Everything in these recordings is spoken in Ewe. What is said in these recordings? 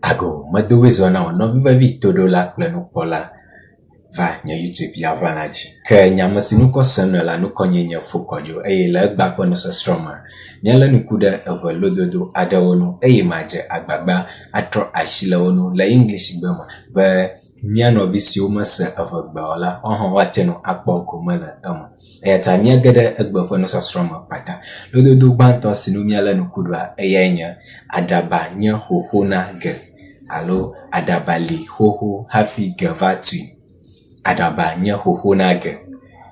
Ago medowoe zɔ na wò nɔvi vevi toɖola kple nukpɔla va nye YouTube ya ʋã la dzi. Ke nye ame si ŋkɔ sem nèle la ŋkɔ nye nye Fokɔdzo eye le egbea ƒe nusɔsrɔ̃ me, míalé ŋku ɖe eŋe lododo aɖewo ŋu eye madze agbagba atrɔ asi le wo ŋu le English gbe me be mía nɔvi siwo mese eŋegbe o la, woawo hã woate ŋu akpɔ gome le eme. Eya ta míage ɖe egbe ƒe nusɔsrɔ̃ me kpata. Lododo gbãtɔ si ŋu míalé ŋku ɖoa eyae nye aɖaba nye xoxo na ge alo aɖaba li xoxo hafi ge va tui. Aɖaba nye xoxo na ge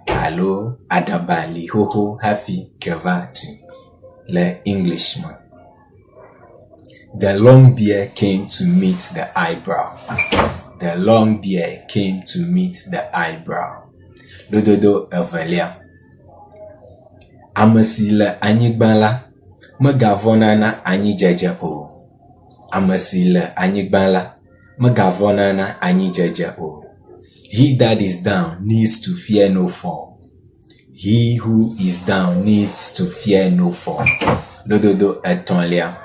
alo aɖaba li xoxo hafi ge va tui le English me. The long beard came to meet the eyebrow. The long beard came to meet the eyebrow. Lododo evelia. Ame si le anyigba la megavɔ̃na na anyidzedze o. Ame si le anyigba la megavɔ̃na na anyidzedze o. He that is down needs to fear no fall. He who is down needs to fear no fall. Lododo etɔ̃lia.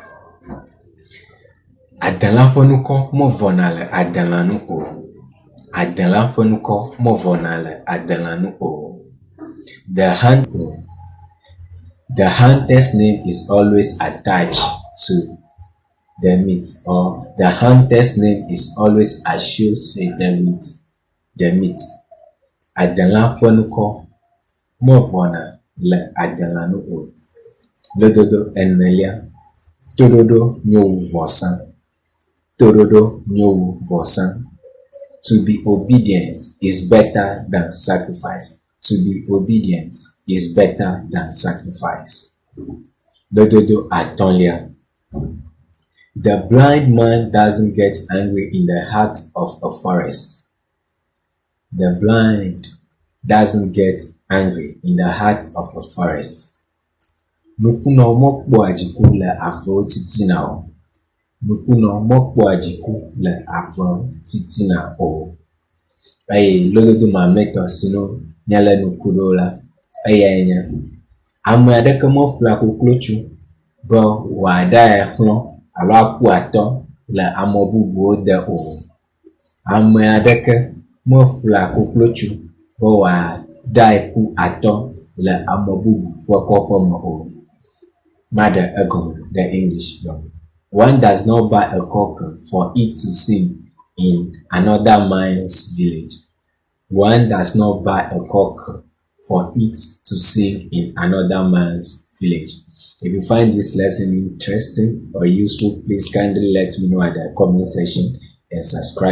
Adelã ƒe ŋkɔ mevɔna le adelã nu o. Adelã ƒe ŋkɔ mevɔna le adelã nu o. The hunt the hunter's name is always attached to the meat or the hunter's name is always associated with the meat. Adelã ƒe ŋkɔ mevɔna le adelã nu o. Lododo enelia. Toɖoɖo nyo wu vɔsa. Toɖoɖo nyo wu vɔsa. To be obedient is better than sacrifice. To be obedient is better than sacrifice. Lododo atɔ̃lia. The blind man doesn't get angry in the heart of a forest. The blind doesn't get angry in the heart of a forest. Ŋkunɔ mekpɔa dziku le avewo titina o. Ŋkunɔ mekpɔa dziku le avewo titina o. Eye lododo mamlɛtɔ si ŋu míalé ŋku ɖo la eyae nye ame aɖeke meƒlea koklotsu be wòaɖae xlɔ̃ alo aku atɔ le ame bubuwo de o. Ame aɖeke meƒlea koklotsu be wòaɖae ku atɔ le ame bubu ƒe kɔƒe me o. Maɖe egɔme ɖe English gbe me. One does not buy a cockerel for it to sing in another man's village. One does not buy a cockerel for it to sing in another man's village. If you find this lesson interesting or useful, please kindly let me know at the comment section and subscribe.